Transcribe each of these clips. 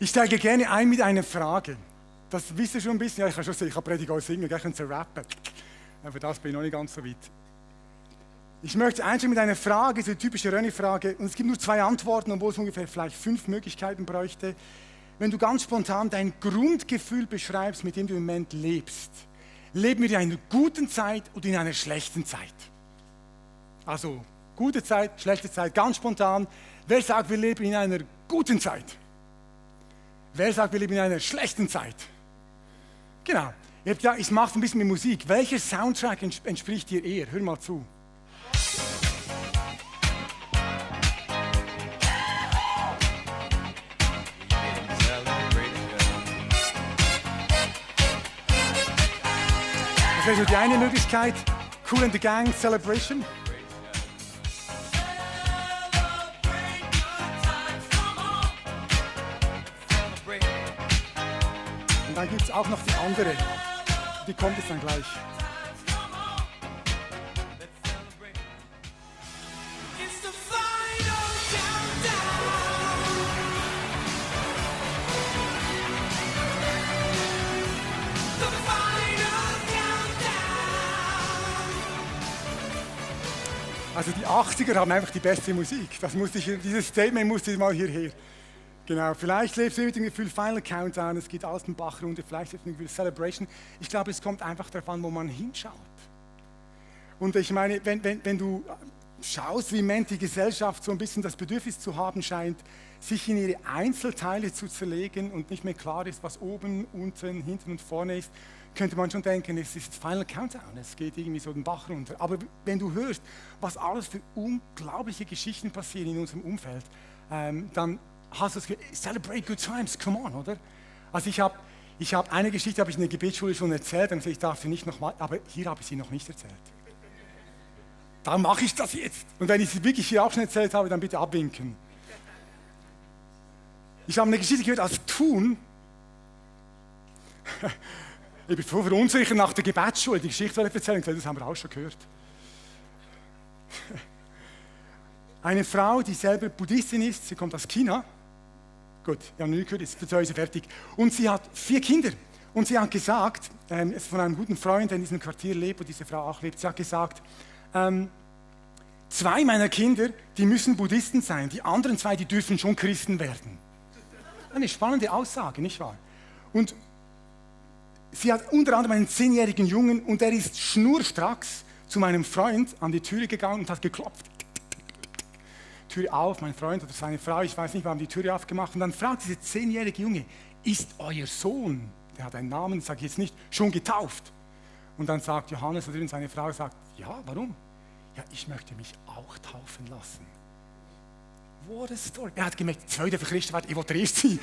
Ich steige gerne ein mit einer Frage. Das wisst ihr schon ein bisschen. Ja, ich kann schon sehen, ich kann Prediger auch singen, ich kann so rappen. Aber das bin ich noch nicht ganz so weit. Ich möchte einsteigen mit einer Frage, so eine typische René-Frage. Und es gibt nur 2 Antworten, obwohl es ungefähr vielleicht 5 Möglichkeiten bräuchte. Wenn du ganz spontan dein Grundgefühl beschreibst, mit dem du im Moment lebst, leben wir in einer guten Zeit oder in einer schlechten Zeit? Also, gute Zeit, schlechte Zeit, ganz spontan. Wer sagt, wir leben in einer guten Zeit? Wer sagt, wir leben in einer schlechten Zeit? Genau. Ihr habt ja, ich mache es ein bisschen mit Musik. Welcher Soundtrack entspricht dir eher? Hör mal zu. Das wäre so die eine Möglichkeit. Kool and the Gang, Celebration. Und dann gibt es auch noch die andere. Die kommt jetzt dann gleich. Also die 80er haben einfach die beste Musik. Dieses Statement musste mal hierher. Genau, vielleicht lebst du mit dem Gefühl Final Countdown, es geht alles den Bach runter, vielleicht mit dem Gefühl Celebration. Ich glaube, es kommt einfach darauf an, wo man hinschaut. Und ich meine, wenn du schaust, wie im Moment die Gesellschaft so ein bisschen das Bedürfnis zu haben scheint, sich in ihre Einzelteile zu zerlegen und nicht mehr klar ist, was oben, unten, hinten und vorne ist, könnte man schon denken, es ist Final Countdown, es geht irgendwie so den Bach runter. Aber wenn du hörst, was alles für unglaubliche Geschichten passieren in unserem Umfeld, dann hast du das Gefühl, celebrate good times, come on, oder? Also ich habe eine Geschichte, habe ich in der Gebetsschule schon erzählt, und ich darf sie nicht nochmal, aber hier habe ich sie noch nicht erzählt. Darum mache ich das jetzt. Und wenn ich sie wirklich hier auch schon erzählt habe, dann bitte abwinken. Ich habe eine Geschichte gehört als Thun. Ich bin voll verunsichert nach der Gebetsschule, die Geschichte erzählen, das haben wir auch schon gehört. Eine Frau, die selber Buddhistin ist, sie kommt aus China. Gut, ja, nie gehört, jetzt ist sie fertig. Und sie hat 4 Kinder. Und sie hat gesagt, es ist von einem guten Freund, der in diesem Quartier lebt, wo diese Frau auch lebt, sie hat gesagt, 2 meiner Kinder, die müssen Buddhisten sein, die anderen 2, die dürfen schon Christen werden. Eine spannende Aussage, nicht wahr? Und sie hat unter anderem einen 10-jährigen Jungen und der ist schnurstracks zu meinem Freund an die Türe gegangen und hat geklopft. Tür auf, mein Freund oder seine Frau, ich weiß nicht, wir haben die Türe aufgemacht und dann fragt dieser 10-jährige Junge, ist euer Sohn, der hat einen Namen, sage ich jetzt nicht, schon getauft? Und dann sagt Johannes oder seine Frau, sagt, ja, warum? Ja, ich möchte mich auch taufen lassen. What a story. Er hat gemerkt, 2 der Christen werden, ich wollte der Erste sein.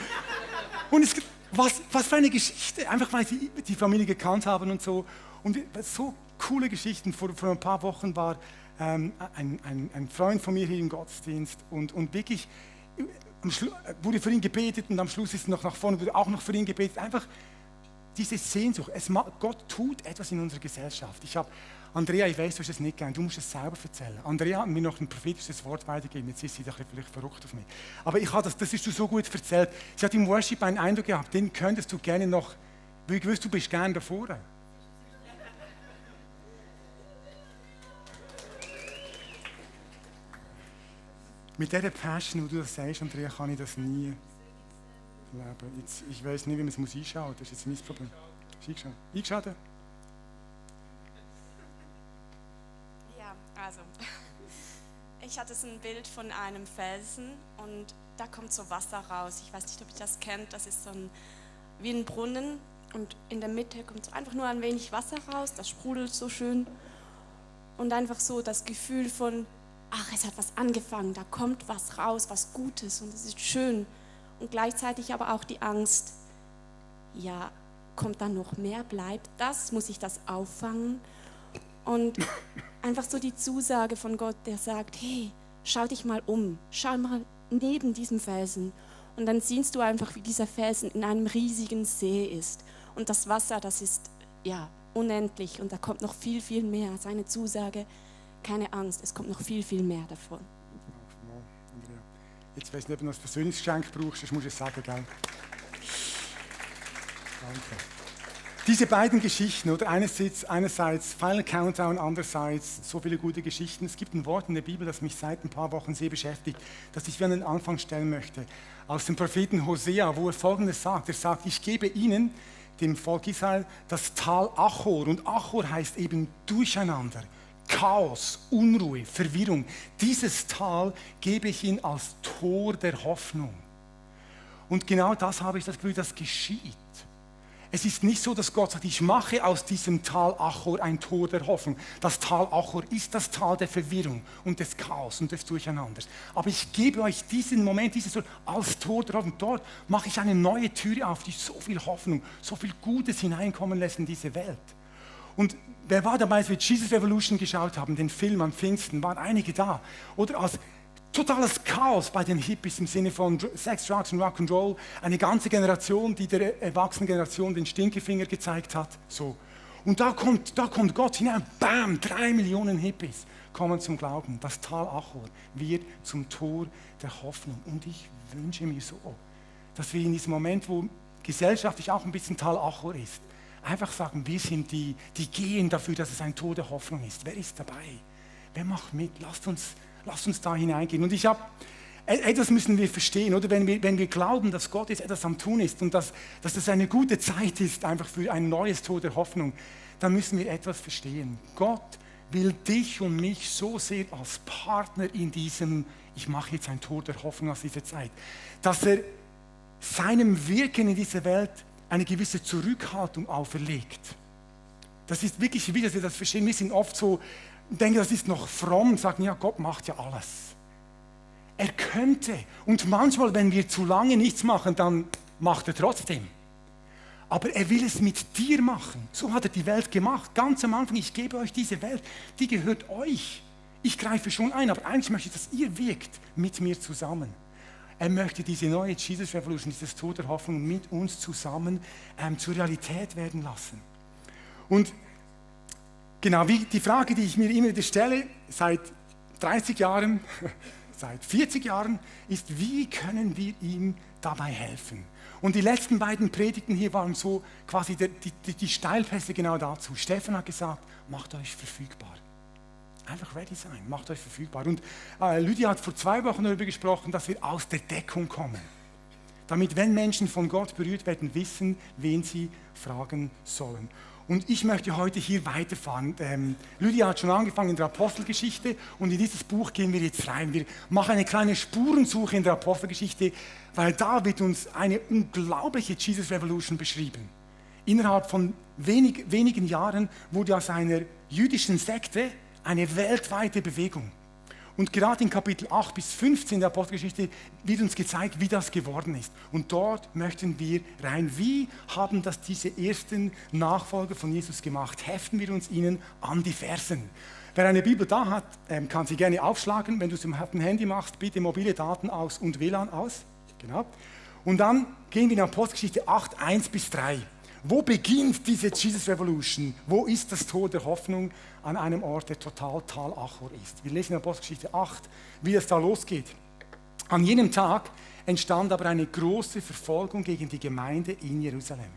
Und was für eine Geschichte, einfach weil sie die Familie gekannt haben und so. Und so coole Geschichten. Vor ein paar Wochen war ein Freund von mir hier im Gottesdienst und wirklich wurde für ihn gebetet und am Schluss ist noch nach vorne, wurde auch noch für ihn gebetet. Einfach diese Sehnsucht. Gott tut etwas in unserer Gesellschaft. Andrea, ich weiß, du hast es nicht gern, du musst es selber erzählen. Andrea hat mir noch ein prophetisches Wort weitergegeben, jetzt ist sie doch vielleicht verrückt auf mich. Aber das hast du so gut erzählt. Sie hat im Worship einen Eindruck gehabt, den könntest du gerne noch, weil ich wüsste, du bist gerne davor. Mit dieser Passion, wo du das sagst, Andrea, kann ich das nie leben. Ich weiß nicht, wie man es einschauen muss, das ist jetzt mein Problem. Ist eingeschaut? Also, ich hatte ein Bild von einem Felsen und da kommt so Wasser raus. Ich weiß nicht, ob ihr das kennt. Das ist wie ein Brunnen und in der Mitte kommt so einfach nur ein wenig Wasser raus. Das sprudelt so schön und einfach so das Gefühl von, ach, es hat was angefangen. Da kommt was raus, was Gutes und es ist schön. Und gleichzeitig aber auch die Angst, ja, kommt dann noch mehr, bleibt das? Muss ich das auffangen? Und einfach so die Zusage von Gott, der sagt, hey, schau dich mal um, schau mal neben diesem Felsen. Und dann siehst du einfach, wie dieser Felsen in einem riesigen See ist. Und das Wasser, das ist ja unendlich und da kommt noch viel, viel mehr. Seine Zusage, keine Angst, es kommt noch viel, viel mehr davon. Jetzt weiss ich nicht, ob du noch ein persönliches Geschenk brauchst, das musst du sagen, gell? Danke. Diese beiden Geschichten, oder einerseits Final Countdown, andererseits so viele gute Geschichten. Es gibt ein Wort in der Bibel, das mich seit ein paar Wochen sehr beschäftigt, das ich an den Anfang stellen möchte. Aus dem Propheten Hosea, wo er Folgendes sagt. Er sagt, ich gebe ihnen, dem Volk Israel, das Tal Achor. Und Achor heißt eben Durcheinander, Chaos, Unruhe, Verwirrung. Dieses Tal gebe ich ihnen als Tor der Hoffnung. Und genau das habe ich das Gefühl, das geschieht. Es ist nicht so, dass Gott sagt, ich mache aus diesem Tal Achor ein Tor der Hoffnung. Das Tal Achor ist das Tal der Verwirrung und des Chaos und des Durcheinanders. Aber ich gebe euch diesen Moment, dieses Tor als Tor der Hoffnung. Dort mache ich eine neue Türe auf, die so viel Hoffnung, so viel Gutes hineinkommen lässt in diese Welt. Und wer war dabei, als wir Jesus Revolution geschaut haben, den Film am Pfingsten, waren einige da. Oder als totales Chaos bei den Hippies im Sinne von Sex, Drugs und Rock'n'Roll. Eine ganze Generation, die der erwachsenen Generation den Stinkefinger gezeigt hat. So. Und da kommt Gott hinein. Bam, 3 Millionen Hippies kommen zum Glauben. Das Tal Achor wird zum Tor der Hoffnung. Und ich wünsche mir so, dass wir in diesem Moment, wo gesellschaftlich auch ein bisschen Tal Achor ist, einfach sagen, wir sind die gehen dafür, dass es ein Tor der Hoffnung ist. Wer ist dabei? Wer macht mit? Lasst uns da hineingehen. Und etwas müssen wir verstehen, oder? Wenn wir glauben, dass Gott jetzt etwas am Tun ist und dass es eine gute Zeit ist, einfach für ein neues Tor der Hoffnung, dann müssen wir etwas verstehen. Gott will dich und mich so sehr als Partner in diesem, ich mache jetzt ein Tor der Hoffnung aus dieser Zeit, dass er seinem Wirken in dieser Welt eine gewisse Zurückhaltung auferlegt. Das ist wirklich wichtig, dass wir das verstehen. Wir sind oft so, denken, das ist noch fromm, sagen, ja, Gott macht ja alles. Er könnte. Und manchmal, wenn wir zu lange nichts machen, dann macht er trotzdem. Aber er will es mit dir machen. So hat er die Welt gemacht. Ganz am Anfang, ich gebe euch diese Welt, die gehört euch. Ich greife schon ein, aber eigentlich möchte ich, dass ihr wirkt mit mir zusammen. Er möchte diese neue Jesus Revolution, dieses Tor der Hoffnung mit uns zusammen zur Realität werden lassen. Und genau, wie die Frage, die ich mir immer wieder stelle, seit 30 Jahren, seit 40 Jahren, ist, wie können wir ihm dabei helfen? Und die letzten beiden Predigten hier waren so quasi die Steilpässe genau dazu. Stefan hat gesagt, macht euch verfügbar. Einfach ready sein, macht euch verfügbar. Und Lydia hat vor 2 Wochen darüber gesprochen, dass wir aus der Deckung kommen. Damit, wenn Menschen von Gott berührt werden, wissen, wen sie fragen sollen. Und ich möchte heute hier weiterfahren. Lydia hat schon angefangen in der Apostelgeschichte und in dieses Buch gehen wir jetzt rein. Wir machen eine kleine Spurensuche in der Apostelgeschichte, weil da wird uns eine unglaubliche Jesus Revolution beschrieben. Innerhalb von wenigen Jahren wurde aus einer jüdischen Sekte eine weltweite Bewegung. Und gerade in Kapitel 8 bis 15 der Apostelgeschichte wird uns gezeigt, wie das geworden ist. Und dort möchten wir rein. Wie haben das diese ersten Nachfolger von Jesus gemacht? Heften wir uns ihnen an die Fersen. Wer eine Bibel da hat, kann sie gerne aufschlagen. Wenn du es auf dem Handy machst, bitte mobile Daten aus und WLAN aus. Genau. Und dann gehen wir in Apostelgeschichte 8, 1 bis 3. Wo beginnt diese Jesus Revolution? Wo ist das Tor der Hoffnung? An einem Ort, der total Tal Achor ist. Wir lesen in Apostelgeschichte 8, wie es da losgeht. An jenem Tag entstand aber eine große Verfolgung gegen die Gemeinde in Jerusalem.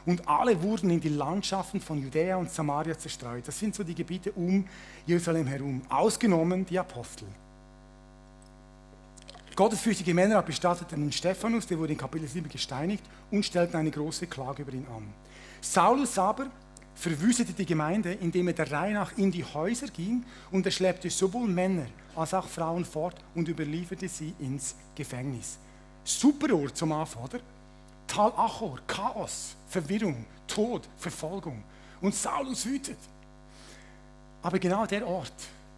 Und alle wurden in die Landschaften von Judäa und Samaria zerstreut. Das sind so die Gebiete um Jerusalem herum, ausgenommen die Apostel. Gottesfürchtige Männer bestatteten den Stephanus, der wurde in Kapitel 7 gesteinigt, und stellten eine große Klage über ihn an. Saulus aber verwüstete die Gemeinde, indem er der Reihe nach in die Häuser ging, und er schleppte sowohl Männer als auch Frauen fort und überlieferte sie ins Gefängnis. Super Ort zum Anfang, oder? Tal Achor, Chaos, Verwirrung, Tod, Verfolgung. Und Saulus wütet. Aber genau der Ort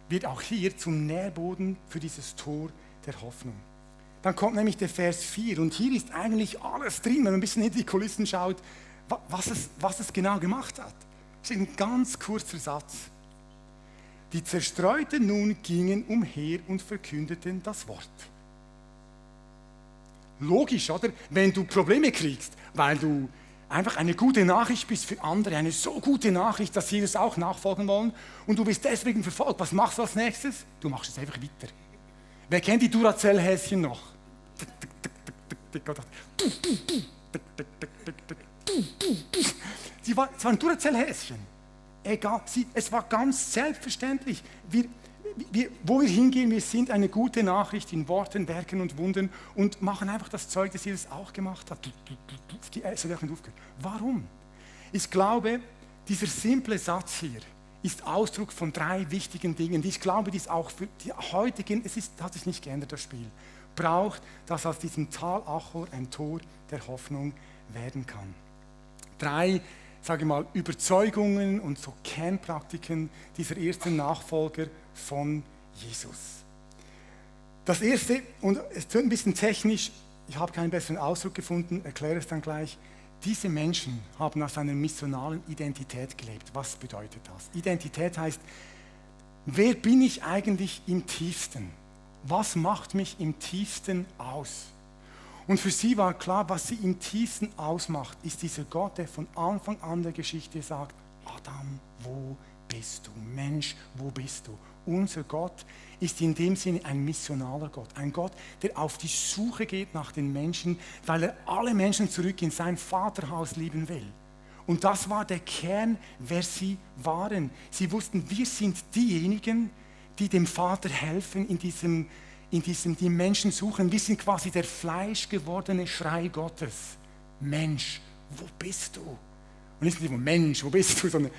wird auch hier zum Nährboden für dieses Tor der Hoffnung. Dann kommt nämlich der Vers 4 und hier ist eigentlich alles drin, wenn man ein bisschen hinter die Kulissen schaut, was es genau gemacht hat. Das ist ein ganz kurzer Satz. Die Zerstreuten nun gingen umher und verkündeten das Wort. Logisch, oder? Wenn du Probleme kriegst, weil du einfach eine gute Nachricht bist für andere, eine so gute Nachricht, dass sie das auch nachfolgen wollen und du bist deswegen verfolgt, was machst du als nächstes? Du machst es einfach weiter. Wer kennt die Duracell-Häschen noch? es war ein Duracell-Häschen. Egal, es war ganz selbstverständlich. Wo wir hingehen, wir sind eine gute Nachricht in Worten, Werken und Wundern und machen einfach das Zeug, das Jesus auch gemacht hat. Warum? Ich glaube, dieser simple Satz hier ist Ausdruck von 3 wichtigen Dingen, die ich glaube, die ist auch für die heutigen, hat sich nicht geändert, das Spiel, braucht, dass aus diesem Tal Achor ein Tor der Hoffnung werden kann. 3, sage ich mal, Überzeugungen und so Kernpraktiken dieser ersten Nachfolger von Jesus. Das erste, und es klingt ein bisschen technisch, ich habe keinen besseren Ausdruck gefunden, erkläre es dann gleich. Diese Menschen haben aus einer missionalen Identität gelebt. Was bedeutet das? Identität heißt, wer bin ich eigentlich im Tiefsten? Was macht mich im Tiefsten aus? Und für sie war klar, was sie im Tiefsten ausmacht, ist dieser Gott, der von Anfang an der Geschichte sagt, Adam, wo bist du? Mensch, wo bist du? Unser Gott ist in dem Sinne ein missionaler Gott. Ein Gott, der auf die Suche geht nach den Menschen, weil er alle Menschen zurück in sein Vaterhaus lieben will. Und das war der Kern, wer sie waren. Sie wussten, wir sind diejenigen, die dem Vater helfen, die Menschen suchen. Wir sind quasi der fleischgewordene Schrei Gottes. Mensch, wo bist du? Und nicht nur Mensch, wo bist du, sondern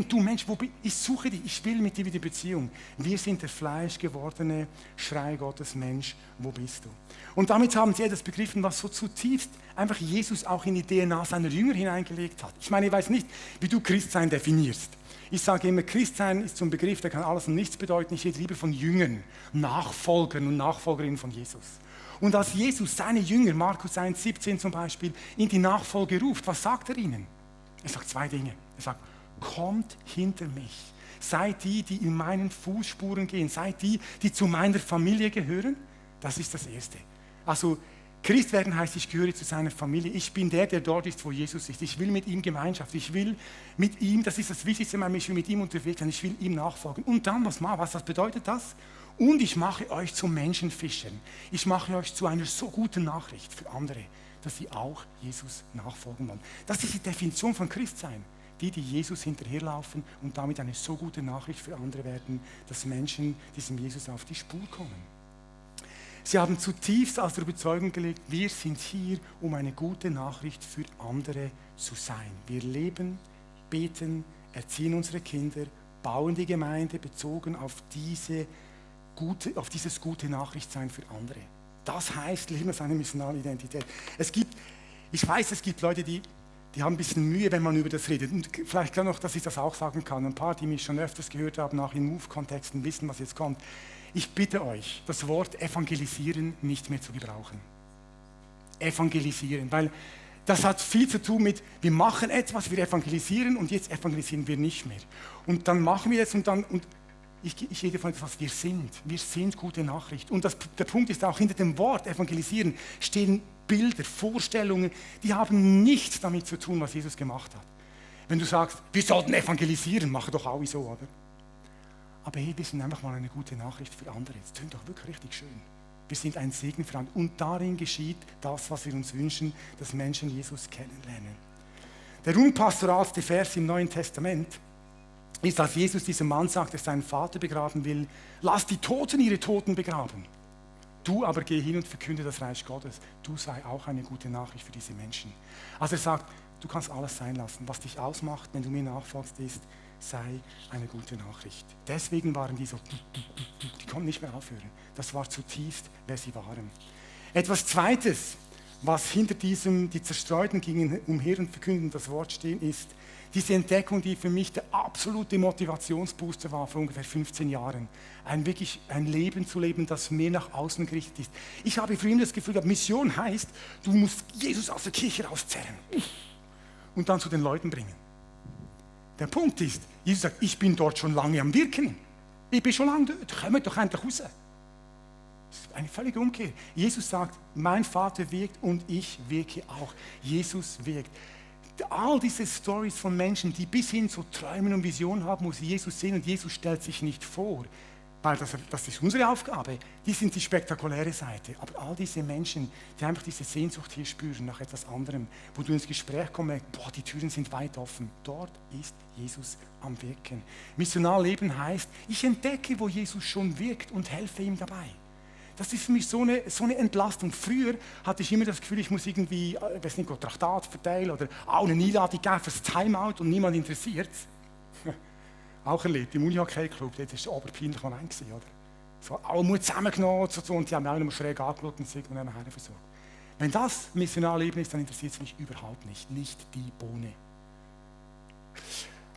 du Mensch, ich suche dich, ich will mit dir wieder Beziehung. Wir sind der fleischgewordene Schrei Gottes, Mensch, wo bist du? Und damit haben sie etwas begriffen, was so zutiefst einfach Jesus auch in die DNA seiner Jünger hineingelegt hat. Ich meine, ich weiß nicht, wie du Christsein definierst. Ich sage immer, Christsein ist so ein Begriff, der kann alles und nichts bedeuten. Ich rede lieber von Jüngern, Nachfolgern und Nachfolgerinnen von Jesus. Und als Jesus seine Jünger, Markus 1,17 zum Beispiel, in die Nachfolge ruft, was sagt er ihnen? Er sagt 2 Dinge. Er sagt, kommt hinter mich. Seid die, die in meinen Fußspuren gehen. Seid die, die zu meiner Familie gehören. Das ist das Erste. Also Christ werden heißt, ich gehöre zu seiner Familie. Ich bin der dort ist, wo Jesus ist. Ich will mit ihm Gemeinschaft. Ich will mit ihm, das ist das Wichtigste, ich will mit ihm unterwegs sein. Ich will ihm nachfolgen. Und dann, was bedeutet das? Und ich mache euch zu Menschenfischern. Ich mache euch zu einer so guten Nachricht für andere, dass sie auch Jesus nachfolgen wollen. Das ist die Definition von Christsein. Die Jesus hinterherlaufen und damit eine so gute Nachricht für andere werden, dass Menschen diesem Jesus auf die Spur kommen. Sie haben zutiefst aus der Überzeugung gelebt, wir sind hier, um eine gute Nachricht für andere zu sein. Wir leben, beten, erziehen unsere Kinder, bauen die Gemeinde bezogen auf dieses gute Nachrichtsein für andere. Das heißt, leben als eine missionale Identität. Ich weiß, es gibt Leute, die haben ein bisschen Mühe, wenn man über das redet. Und vielleicht kann noch, dass ich das auch sagen kann. Ein paar, die mich schon öfters gehört haben, auch in Move-Kontexten, wissen, was jetzt kommt. Ich bitte euch, das Wort evangelisieren nicht mehr zu gebrauchen. Evangelisieren, weil das hat viel zu tun mit, wir machen etwas, wir evangelisieren und jetzt evangelisieren wir nicht mehr. Und dann machen wir es und ich rede von etwas, wir sind gute Nachricht. Und der Punkt ist auch, hinter dem Wort evangelisieren stehen Bilder, Vorstellungen, die haben nichts damit zu tun, was Jesus gemacht hat. Wenn du sagst, wir sollten evangelisieren, mach doch auch so, oder? Aber hey, wir sind einfach mal eine gute Nachricht für andere. Das klingt doch wirklich richtig schön. Wir sind ein Segen für andere. Und darin geschieht das, was wir uns wünschen, dass Menschen Jesus kennenlernen. Der unpastoralste Vers im Neuen Testament ist, als Jesus diesem Mann sagt, der seinen Vater begraben will, lass die Toten ihre Toten begraben. Du aber geh hin und verkünde das Reich Gottes. Du sei auch eine gute Nachricht für diese Menschen. Also er sagt, du kannst alles sein lassen. Was dich ausmacht, wenn du mir nachfolgst, ist, sei eine gute Nachricht. Deswegen waren die so, die konnten nicht mehr aufhören. Das war zutiefst, wer sie waren. Etwas Zweites, was hinter diesem, die Zerstreuten gingen umher und verkündeten das Wort stehen, ist diese Entdeckung, die für mich der absolute Motivationsbooster war vor ungefähr 15 Jahren. Ein Leben zu leben, das mehr nach außen gerichtet ist. Ich habe früher das Gefühl gehabt, Mission heißt, du musst Jesus aus der Kirche rauszerren und dann zu den Leuten bringen. Der Punkt ist, Jesus sagt, ich bin dort schon lange am Wirken. Ich bin schon lange dort, kommt doch endlich raus. Das ist eine völlige Umkehr. Jesus sagt, mein Vater wirkt und ich wirke auch. Jesus wirkt. All diese Storys von Menschen, die bis hin zu Träumen und Visionen haben, wo sie Jesus sehen und Jesus stellt sich nicht vor. weil das ist unsere Aufgabe. Die sind die spektakuläre Seite. Aber all diese Menschen, die einfach diese Sehnsucht hier spüren nach etwas anderem, wo du ins Gespräch kommst, boah, die Türen sind weit offen. Dort ist Jesus am Wirken. Missionar leben heißt, ich entdecke, wo Jesus schon wirkt und helfe ihm dabei. Das ist für mich so eine Entlastung. Früher hatte ich immer das Gefühl, ich muss irgendwie, weiß nicht, Traktat verteilen oder auch eine Einladung geben fürs Timeout und niemand interessiert es. Auch erlebt, im Uni-Hockey-Club, das war der oberpeinliche Moment, oder? So, alle Mut zusammengenommen und die haben mich auch noch schräg angeschaut und sich nachher versorgt. Wenn das Missionarleben ist, dann interessiert es mich überhaupt nicht. Nicht die Bohne.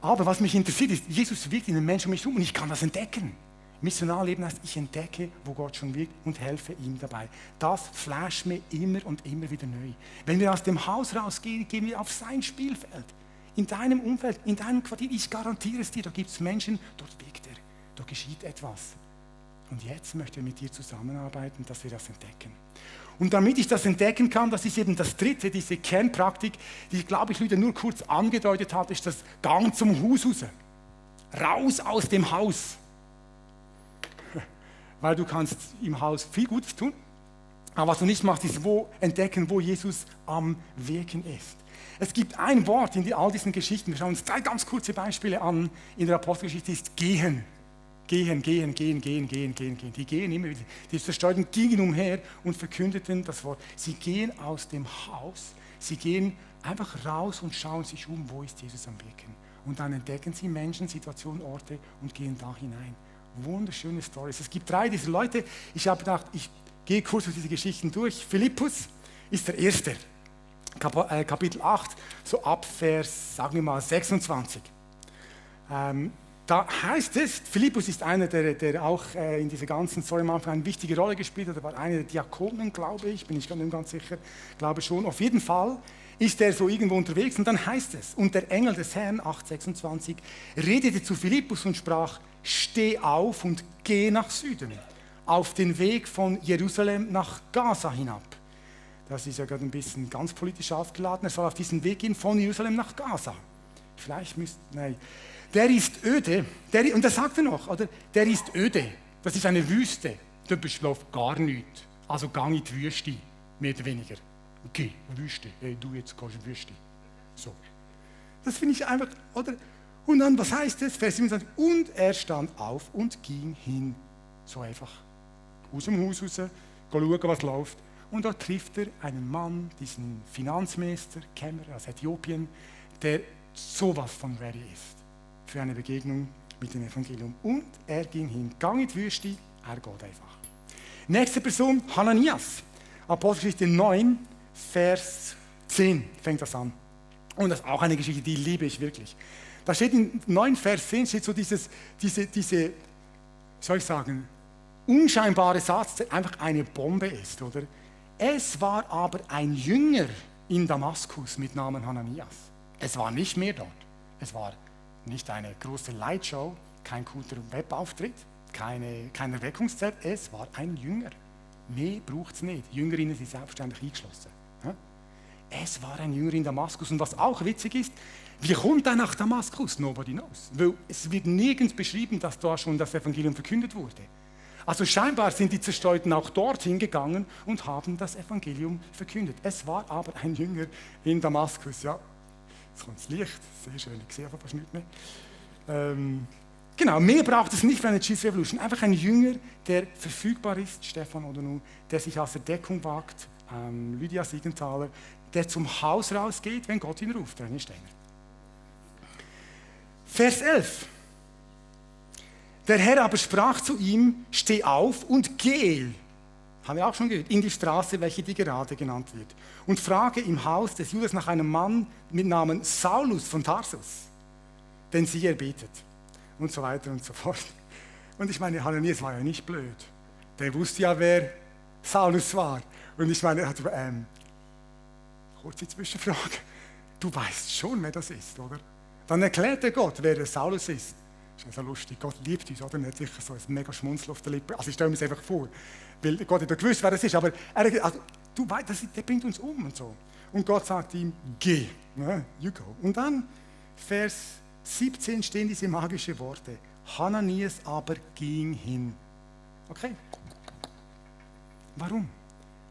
Aber was mich interessiert ist, Jesus wirkt in den Menschen um mich herum und ich kann das entdecken. Missionarleben heißt, ich entdecke, wo Gott schon wirkt und helfe ihm dabei. Das flasht mir immer und immer wieder neu. Wenn wir aus dem Haus rausgehen, gehen wir auf sein Spielfeld. In deinem Umfeld, in deinem Quartier, ich garantiere es dir, da gibt es Menschen, dort wirkt er, da geschieht etwas. Und jetzt möchte er mit dir zusammenarbeiten, dass wir das entdecken. Und damit ich das entdecken kann, das ist eben das Dritte, diese Kernpraktik, die ich glaube ich Leute nur kurz angedeutet habe, ist das Gang zum Haus raus. Raus aus dem Haus. Weil du kannst im Haus viel Gutes tun, aber was du nicht machst, ist entdecken, wo Jesus am Wirken ist. Es gibt ein Wort in all diesen Geschichten, wir schauen uns 3 ganz kurze Beispiele an, in der Apostelgeschichte ist gehen. Gehen. Die gehen immer wieder. Die Zerstreuten gingen umher und verkündeten das Wort. Sie gehen aus dem Haus, sie gehen einfach raus und schauen sich um, wo ist Jesus am Wirken. Und dann entdecken sie Menschen, Situationen, Orte und gehen da hinein. Wunderschöne Storys. Es gibt 3 dieser Leute. Ich habe gedacht, ich gehe kurz durch diese Geschichten durch. Philippus ist der Erste. Kapitel 8, so ab Vers, sagen wir mal, 26. Da heißt es, Philippus ist einer, der auch in dieser ganzen Story am Anfang eine wichtige Rolle gespielt hat. Er war einer der Diakonen, glaube ich, bin ich nicht ganz sicher, glaube schon. Auf jeden Fall ist er so irgendwo unterwegs und dann heißt es, und der Engel des Herrn, 8,26, redete zu Philippus und sprach, steh auf und geh nach Süden, auf den Weg von Jerusalem nach Gaza hinab. Das ist ja gerade ein bisschen ganz politisch aufgeladen. Er soll auf diesen Weg gehen von Jerusalem nach Gaza. Nein. Der ist öde. Und das sagt er noch, oder? Der ist öde. Das ist eine Wüste. Da beschläft gar nichts. Also gang in die Wüste, mehr oder weniger. Geh, Wüste. Hey, du jetzt gehst in die Wüste. So. Das finde ich einfach, oder? Und dann, was heißt es? Vers 27. Und er stand auf und ging hin. So einfach. Aus dem Haus raus, schauen, was läuft. Und dort trifft er einen Mann, diesen Finanzminister, Kämmerer aus Äthiopien, der sowas von ready ist für eine Begegnung mit dem Evangelium. Und er ging hin, gang in die Wüste, er geht einfach. Nächste Person, Hananias. Apostelgeschichte 9, Vers 10 fängt das an. Und das ist auch eine Geschichte, die liebe ich wirklich. Da steht in 9, Vers 10 steht so diese, soll ich sagen, unscheinbare Satz, der einfach eine Bombe ist, oder? Es war aber ein Jünger in Damaskus mit Namen Hananias. Es war nicht mehr dort. Es war nicht eine große Lightshow, kein guter Webauftritt, kein Erweckungszelt. Es war ein Jünger. Mehr braucht es nicht. Jüngerinnen sind selbstständig eingeschlossen. Es war ein Jünger in Damaskus. Und was auch witzig ist, wie kommt er nach Damaskus? Nobody knows. Weil es wird nirgends beschrieben, dass da schon das Evangelium verkündet wurde. Also scheinbar sind die Zerstreuten auch dorthin gegangen und haben das Evangelium verkündet. Es war aber ein Jünger in Damaskus. Ja, jetzt kommt das Licht. Sehr schön, ich sehe aber fast nicht mehr. Genau, mehr braucht es nicht für eine Cheese Revolution. Einfach ein Jünger, der verfügbar ist, Stefan Odonu, der sich aus der Deckung wagt, Lydia Siegenthaler, der zum Haus rausgeht, wenn Gott ihn ruft, René Steiner. Vers 11. Der Herr aber sprach zu ihm, steh auf und geh, haben wir auch schon gehört, in die Straße, welche die Gerade genannt wird, und frage im Haus des Judas nach einem Mann mit Namen Saulus von Tarsus, denn sie er betet. Und so weiter und so fort. Und ich meine, Hananias war ja nicht blöd. Der wusste ja, wer Saulus war. Und ich meine, kurze Zwischenfrage, du weißt schon, wer das ist, oder? Dann erklärt der Gott, wer der Saulus ist. Das ist ja so lustig, Gott liebt uns, oder? Er hat sicher so ein mega Schmunzel auf der Lippe. Also ich stelle mir es einfach vor, weil Gott hat ja gewusst, wer das ist, aber du weißt, der bringt uns um und so. Und Gott sagt ihm, geh, you go. Und dann, Vers 17 stehen diese magischen Worte. Hananias aber ging hin. Okay. Warum?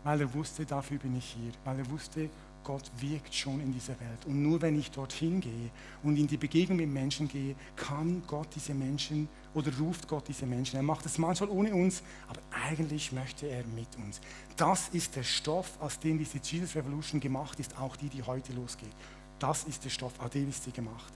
Weil er wusste, dafür bin ich hier. Weil er wusste, Gott wirkt schon in dieser Welt. Und nur wenn ich dorthin gehe und in die Begegnung mit Menschen gehe, kann Gott diese Menschen oder ruft Gott diese Menschen. Er macht es manchmal ohne uns, aber eigentlich möchte er mit uns. Das ist der Stoff, aus dem diese Jesus Revolution gemacht ist, auch die heute losgeht. Das ist der Stoff, aus dem ist sie gemacht.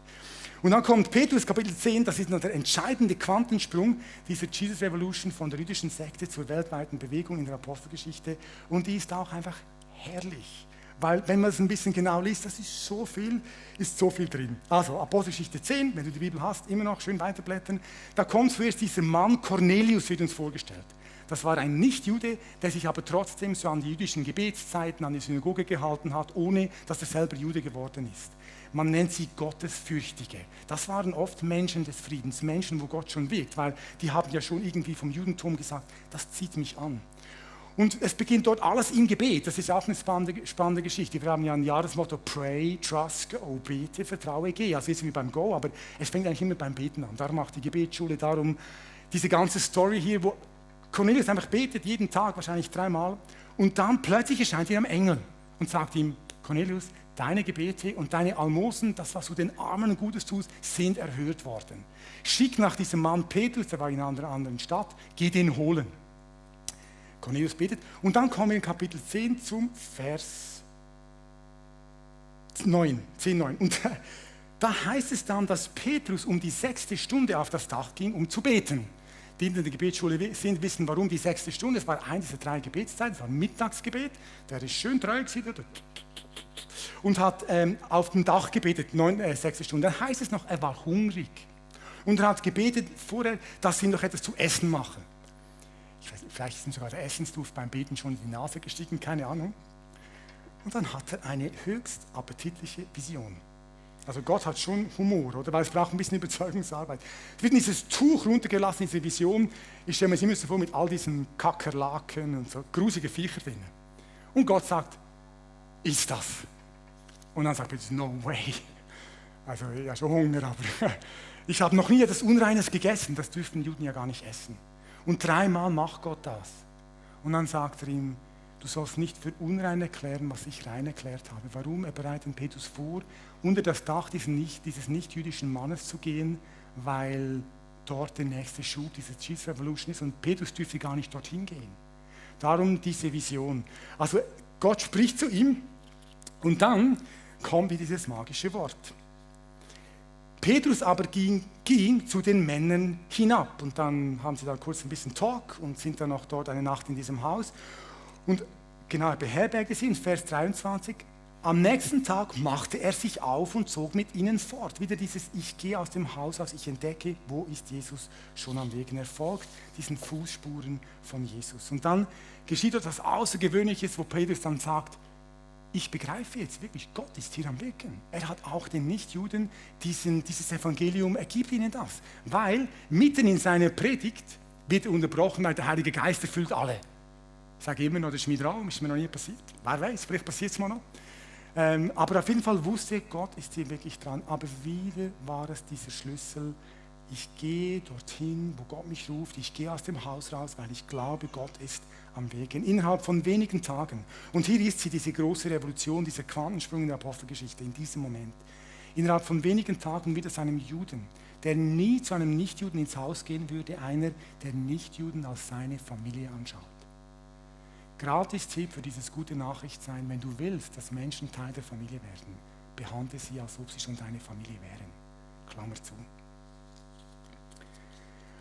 Und dann kommt Petrus, Kapitel 10, das ist noch der entscheidende Quantensprung dieser Jesus Revolution von der jüdischen Sekte zur weltweiten Bewegung in der Apostelgeschichte. Und die ist auch einfach herrlich. Weil, wenn man es ein bisschen genau liest, das ist so viel drin. Also, Apostelgeschichte 10, wenn du die Bibel hast, immer noch schön weiterblättern. Da kommt zuerst dieser Mann, Cornelius wird uns vorgestellt. Das war ein Nicht-Jude, der sich aber trotzdem so an die jüdischen Gebetszeiten, an die Synagoge gehalten hat, ohne dass er selber Jude geworden ist. Man nennt sie Gottesfürchtige. Das waren oft Menschen des Friedens, Menschen, wo Gott schon wirkt, weil die haben ja schon irgendwie vom Judentum gesagt, das zieht mich an. Und es beginnt dort alles im Gebet. Das ist auch eine spannende Geschichte. Wir haben ja ein Jahresmotto: Pray, Trust, Go. Bete, vertraue, geh. Also ist wie beim Go, aber es fängt eigentlich immer beim Beten an. Darum auch die Gebetsschule, darum diese ganze Story hier, wo Cornelius einfach betet, jeden Tag, wahrscheinlich 3-mal. Und dann plötzlich erscheint ihm ein Engel und sagt ihm: Cornelius, deine Gebete und deine Almosen, das, was du den Armen und Gutes tust, sind erhört worden. Schick nach diesem Mann Petrus, der war in einer anderen Stadt, geh den holen. Cornelius betet. Und dann kommen wir in Kapitel 10 zum Vers 9, 10,9. Und da heißt es dann, dass Petrus um die 6. Stunde auf das Dach ging, um zu beten. Die in der Gebetsschule sind, wissen, warum die 6. Stunde. Es war eine dieser 3 Gebetszeiten, es war ein Mittagsgebet. Der ist schön treu und hat auf dem Dach gebetet, 6. Stunde. Dann heißt es noch, er war hungrig. Und er hat gebetet vorher, dass sie ihm noch etwas zu essen machen. Ich weiß nicht, vielleicht ist ihm sogar der Essensduft beim Beten schon in die Nase gestiegen, keine Ahnung. Und dann hat er eine höchst appetitliche Vision. Also Gott hat schon Humor, oder? Weil es braucht ein bisschen Überzeugungsarbeit. Es wird dieses Tuch runtergelassen, diese Vision. Ich stelle mir das immer so vor mit all diesen Kakerlaken und so grusige Viecher drin. Und Gott sagt, iss das. Und dann sagt Petrus, no way. Also ja, schon Hunger, aber ich habe noch nie etwas Unreines gegessen. Das dürften Juden ja gar nicht essen. Und 3-mal macht Gott das. Und dann sagt er ihm, du sollst nicht für unrein erklären, was ich rein erklärt habe. Warum? Er bereitet Petrus vor, unter das Dach dieses nicht-jüdischen Mannes zu gehen, weil dort der nächste Schub dieser Jesus Revolution ist und Petrus dürfte gar nicht dorthin gehen. Darum diese Vision. Also Gott spricht zu ihm und dann kommt dieses magische Wort. Petrus aber ging zu den Männern hinab und dann haben sie da kurz ein bisschen Talk und sind dann noch dort eine Nacht in diesem Haus und genau, er beherbergte sie in Vers 23. Am nächsten Tag machte er sich auf und zog mit ihnen fort. Wieder dieses, ich gehe aus dem Haus aus, ich entdecke, wo ist Jesus schon am Weg. Und er folgt diesen Fußspuren von Jesus. Und dann geschieht etwas Außergewöhnliches, wo Petrus dann sagt, ich begreife jetzt wirklich, Gott ist hier am Wirken. Er hat auch den Nichtjuden dieses Evangelium, er gibt ihnen das. Weil mitten in seiner Predigt wird er unterbrochen, weil der Heilige Geist erfüllt alle. Ich sage immer noch, das ist mein Traum, ist mir noch nie passiert. Wer weiß, vielleicht passiert es mal noch. Aber auf jeden Fall wusste Gott ist hier wirklich dran. Aber wieder war es dieser Schlüssel, ich gehe dorthin, wo Gott mich ruft, ich gehe aus dem Haus raus, weil ich glaube, Gott ist am Weg. Innerhalb von wenigen Tagen. Und hier ist sie, diese große Revolution, dieser Quantensprung in der Apostelgeschichte, in diesem Moment. Innerhalb von wenigen Tagen wird es einem Juden, der nie zu einem Nichtjuden ins Haus gehen würde, einer, der Nichtjuden als seine Familie anschaut. Gratis-Tipp für dieses gute Nachricht sein, wenn du willst, dass Menschen Teil der Familie werden, behandle sie, als ob sie schon deine Familie wären. Klammer zu.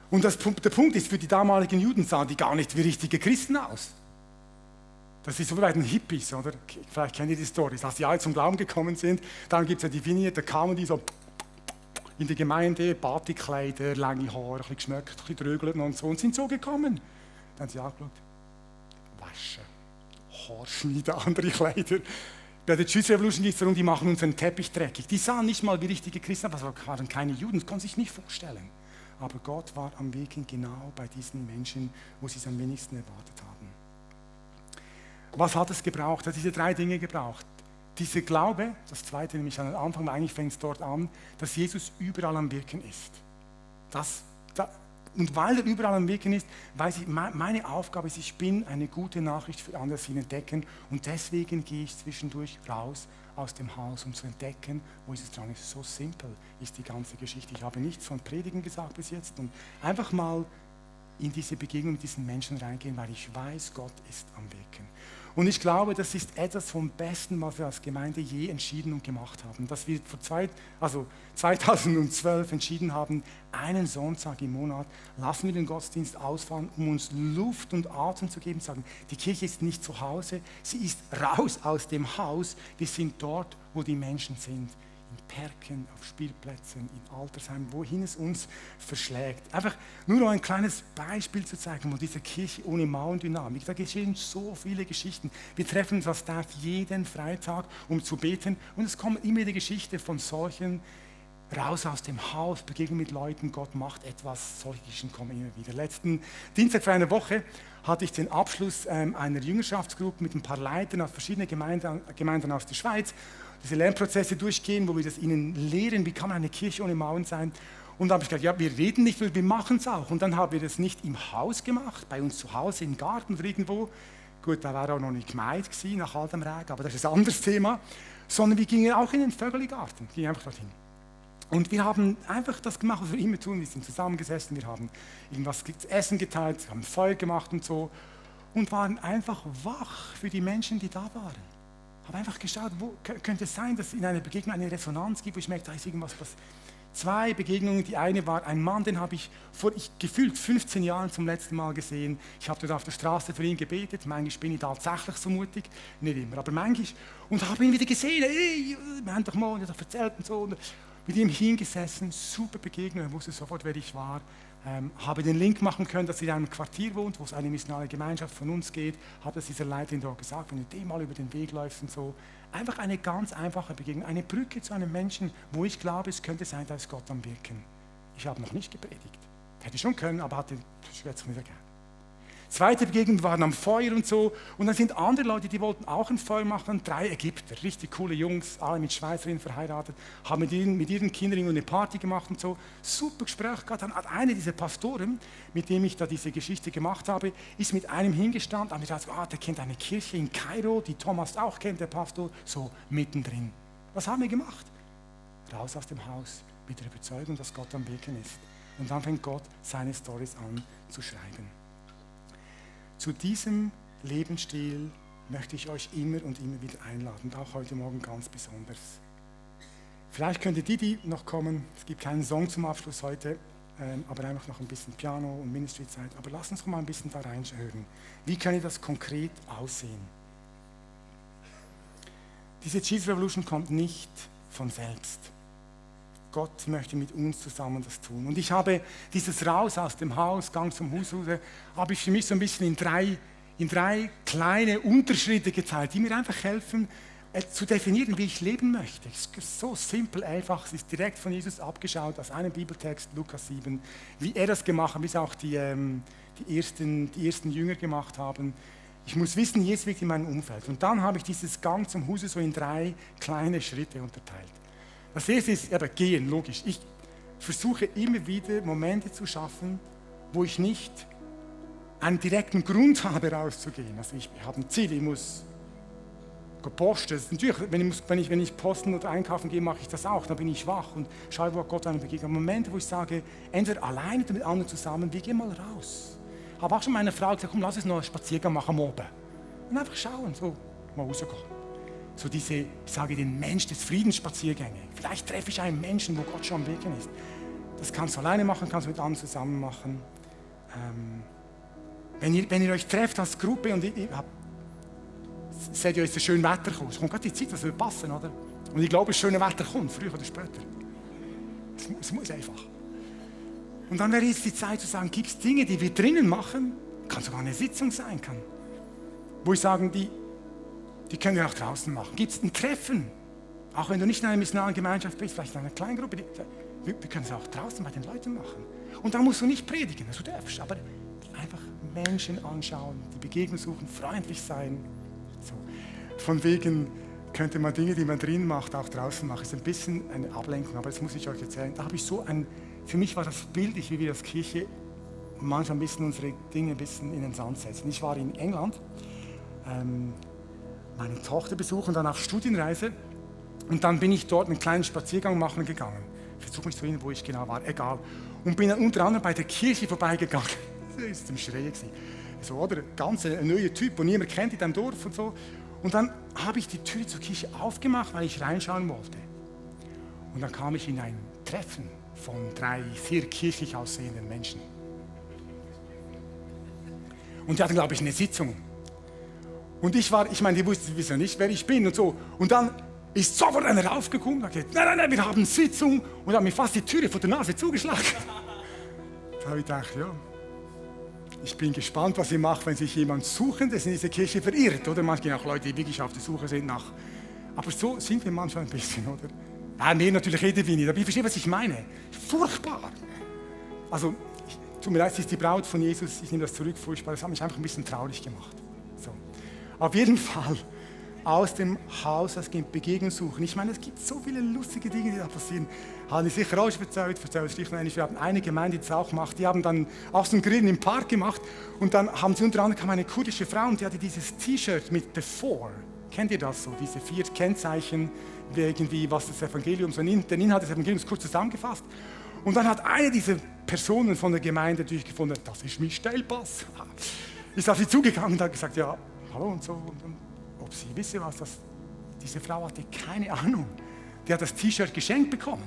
Und der Punkt ist, für die damaligen Juden sahen die gar nicht wie richtige Christen aus. Das ist so wie bei den Hippies, oder? Vielleicht kennt ihr die Story, als die alle zum Glauben gekommen sind, dann gibt es ja die Vignette, da kamen die so in die Gemeinde, Batikkleider, lange Haare, ein bisschen geschmückt, ein bisschen drögelt und so, und sind so gekommen. Dann haben sie angeschaut, waschen, Haarschneiden, andere Kleider. Bei der Jesus Revolution geht es darum, die machen unseren Teppich dreckig. Die sahen nicht mal wie richtige Christen, aber es waren keine Juden, das kann man sich nicht vorstellen. Aber Gott war am Weg genau bei diesen Menschen, wo sie es am wenigsten erwartet haben. Was hat es gebraucht? Es hat diese 3 Dinge gebraucht. Dieser Glaube, das zweite nämlich an den Anfang, eigentlich fängt es dort an, dass Jesus überall am Wirken ist. Das Und weil er überall am Wirken ist, weiß ich, meine Aufgabe ist, ich bin eine gute Nachricht für andere, sie entdecken. Und deswegen gehe ich zwischendurch raus aus dem Haus, um zu entdecken, wo ist es dran ist. So simpel ist die ganze Geschichte. Ich habe nichts von Predigen gesagt bis jetzt und einfach mal in diese Begegnung mit diesen Menschen reingehen, weil ich weiß, Gott ist am Wirken. Und ich glaube, das ist etwas vom Besten, was wir als Gemeinde je entschieden und gemacht haben. Dass wir 2012 entschieden haben, einen Sonntag im Monat lassen wir den Gottesdienst ausfallen, um uns Luft und Atem zu geben, sagen, die Kirche ist nicht zu Hause, sie ist raus aus dem Haus, wir sind dort, wo die Menschen sind. In Parken, auf Spielplätzen, in Altersheimen, wohin es uns verschlägt. Einfach nur noch ein kleines Beispiel zu zeigen von dieser Kirche ohne Mauerdynamik. Da geschehen so viele Geschichten. Wir treffen uns als Staff jeden Freitag, um zu beten. Und es kommt immer die Geschichte von solchen raus aus dem Haus, Begegnung mit Leuten, Gott macht etwas, solche Geschichten kommen immer wieder. Letzten Dienstag vor einer Woche hatte ich den Abschluss einer Jüngerschaftsgruppe mit ein paar Leitern aus verschiedenen Gemeinden aus der Schweiz. Diese Lernprozesse durchgehen, wo wir das ihnen lehren, wie kann man eine Kirche ohne Mauern sein. Und da habe ich gesagt, ja, wir reden nicht, wir machen es auch. Und dann haben wir das nicht im Haus gemacht, bei uns zu Hause, im Garten oder irgendwo. Gut, da war auch noch nicht gemeint gewesen, nach all dem Regen, aber das ist ein anderes Thema. Sondern wir gingen auch in den Vögeligarten, gingen einfach dorthin. Und wir haben einfach das gemacht, was wir immer tun. Wir sind zusammengesessen, wir haben irgendwas zu essen geteilt, haben Feuer gemacht und so. Und waren einfach wach für die Menschen, die da waren. Habe einfach geschaut, wo könnte es sein, dass es in einer Begegnung eine Resonanz gibt, wo ich merke, da ist irgendwas passiert. 2 Begegnungen, die eine war ein Mann, den habe ich vor gefühlt 15 Jahren zum letzten Mal gesehen. Ich habe dort auf der Straße für ihn gebetet, manchmal bin ich tatsächlich so mutig, nicht immer, aber manchmal. Und habe ihn wieder gesehen, hey, wir haben doch mal erzählt und so. Und mit ihm hingesessen, super Begegnung, er wusste sofort, wer ich war. Habe den Link machen können, dass er in einem Quartier wohnt, wo es eine missionale Gemeinschaft von uns geht. Habe das dieser Leiterin dort gesagt, wenn du dem mal über den Weg läufst und so. Einfach eine ganz einfache Begegnung, eine Brücke zu einem Menschen, wo ich glaube, es könnte sein, da ist Gott am Wirken. Ich habe noch nicht gepredigt. Hätte schon können, aber hatte jetzt wieder gern. Zweite Begegnung waren am Feuer und so. Und dann sind andere Leute, die wollten auch ein Feuer machen. 3 Ägypter, richtig coole Jungs, alle mit Schweizerinnen verheiratet, haben mit ihren Kindern eine Party gemacht und so. Super Gespräch gehabt. Dann hat einer dieser Pastoren, mit dem ich da diese Geschichte gemacht habe, ist mit einem hingestanden, und gesagt, der kennt eine Kirche in Kairo, die Thomas auch kennt, der Pastor, so mittendrin. Was haben wir gemacht? Raus aus dem Haus mit der Überzeugung, dass Gott am Wirken ist. Und dann fängt Gott seine Storys an zu schreiben. Zu diesem Lebensstil möchte ich euch immer und immer wieder einladen und auch heute Morgen ganz besonders. Vielleicht könnte die noch kommen, es gibt keinen Song zum Abschluss heute, aber einfach noch ein bisschen Piano und Ministry-Zeit. Aber lasst uns doch mal ein bisschen da reinhören. Wie kann das konkret aussehen? Diese Jesus Revolution kommt nicht von selbst. Gott möchte mit uns zusammen das tun. Und ich habe dieses Raus aus dem Haus, Gang zum Haus, habe ich für mich so ein bisschen in drei kleine Unterschritte geteilt, die mir einfach helfen, zu definieren, wie ich leben möchte. Es ist so simpel, einfach, es ist direkt von Jesus abgeschaut, aus einem Bibeltext, Lukas 7, wie er das gemacht hat, wie es auch die ersten Jünger gemacht haben. Ich muss wissen, Jesus wirkt in meinem Umfeld. Und dann habe ich dieses Gang zum Hause so in 3 kleine Schritte unterteilt. Das erste ist eben gehen, logisch. Ich versuche immer wieder Momente zu schaffen, wo ich nicht einen direkten Grund habe, rauszugehen. Also ich habe ein Ziel, ich muss posten. Natürlich, wenn ich posten oder einkaufen gehe, mache ich das auch. Dann bin ich wach und schaue, wo Gott einem begegnet. Momente, wo ich sage, entweder alleine oder mit anderen zusammen, wir gehen mal raus. Ich habe auch schon meiner Frau gesagt, komm, lass uns noch einen Spaziergang machen am Abend. Und einfach schauen, so mal rausgehen. So diese, ich sage, den Mensch des Friedensspaziergänge. Vielleicht treffe ich einen Menschen, wo Gott schon am Wirken ist. Das kannst du alleine machen, kannst du mit anderen zusammen machen. Wenn ihr euch trefft als Gruppe und seht ihr, ist das schöne Wetter kommt. Es kommt gerade die Zeit, das wird passen, oder? Und ich glaube, das schöne Wetter kommt, früher oder später. Es muss einfach. Und dann wäre jetzt die Zeit zu sagen, gibt es Dinge, die wir drinnen machen, kann sogar eine Sitzung sein, wo ich sage, die können wir auch draußen machen. Gibt es ein Treffen, auch wenn du nicht in einer missionalen Gemeinschaft bist, vielleicht in einer kleinen Gruppe, wir können es auch draußen bei den Leuten machen. Und da musst du nicht predigen, also du darfst, aber einfach Menschen anschauen, die Begegnung suchen, freundlich sein. So. Von wegen könnte man Dinge, die man drin macht, auch draußen machen. Das ist ein bisschen eine Ablenkung, aber das muss ich euch erzählen. Da habe ich für mich war das bildlich, wie wir als Kirche manchmal ein bisschen unsere Dinge ein bisschen in den Sand setzen. Ich war in England, meine Tochter besuchen, dann auf Studienreise und dann bin ich dort einen kleinen Spaziergang machen gegangen. Ich versuche mich zu erinnern, wo ich genau war, egal. Und bin dann unter anderem bei der Kirche vorbeigegangen. Das war zum Schreien. So, oder? Ganz ein neuer Typ, den niemand kennt in diesem Dorf und so. Und dann habe ich die Tür zur Kirche aufgemacht, weil ich reinschauen wollte. Und dann kam ich in ein Treffen von 3 sehr kirchlich aussehenden Menschen. Und die hatten, glaube ich, eine Sitzung. Und die wussten ja nicht, wer ich bin und so. Und dann ist sofort einer raufgekommen und hat gesagt, nein, wir haben eine Sitzung. Und hat mir fast die Türe vor der Nase zugeschlagen. Da habe ich gedacht, ja, ich bin gespannt, was ihr macht, wenn sich jemand Suchendes in dieser Kirche verirrt. Oder manchmal auch Leute, die wirklich auf der Suche sind nach. Aber so sind wir manchmal ein bisschen, oder? Nein, mehr natürlich reden wir nicht, aber ich verstehe, was ich meine. Furchtbar. Also, tut mir leid, sie ist die Braut von Jesus, ich nehme das zurück, furchtbar. Das hat mich einfach ein bisschen traurig gemacht. So. Auf jeden Fall aus dem Haus als Begegnung suchen. Ich meine, es gibt so viele lustige Dinge, die da passieren. Habe ich sicher auch erzählt es nicht nur. Wir haben eine Gemeinde, die das auch macht. Die haben dann auch so ein Grillen im Park gemacht. Und dann haben sie unter anderem kam eine kurdische Frau und die hatte dieses T-Shirt mit The Four. Kennt ihr das so? Diese 4 Kennzeichen, irgendwie, was das Evangelium, so den Inhalt des Evangeliums kurz zusammengefasst. Und dann hat eine dieser Personen von der Gemeinde natürlich gefunden, das ist mein Stellpass. Ist auf sie zugegangen und hat gesagt, ja, hallo und so. Und ob sie wisse was, diese Frau hatte keine Ahnung. Die hat das T-Shirt geschenkt bekommen.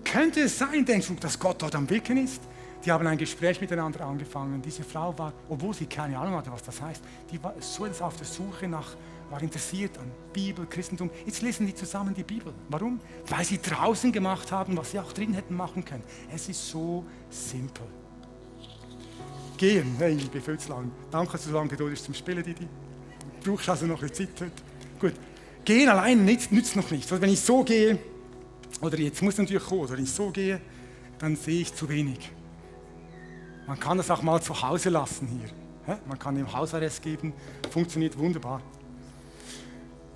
Könnte es sein, denkst du, dass Gott dort am Wirken ist? Die haben ein Gespräch miteinander angefangen. Diese Frau war, obwohl sie keine Ahnung hatte, was das heißt, die war so auf der Suche war interessiert an Bibel, Christentum. Jetzt lesen die zusammen die Bibel. Warum? Weil sie draußen gemacht haben, was sie auch drin hätten machen können. Es ist so simpel. Gehen, hey, liebe Völzlang. Danke, dass du so lange geduldig bist zum Spielen, Didi. Du brauchst also noch eine Zeit heute. Gut. Gehen allein nützt noch nichts. Also wenn ich so gehe, oder jetzt muss natürlich kommen, oder wenn ich so gehe, dann sehe ich zu wenig. Man kann das auch mal zu Hause lassen hier. Man kann ihm Hausarrest geben, funktioniert wunderbar.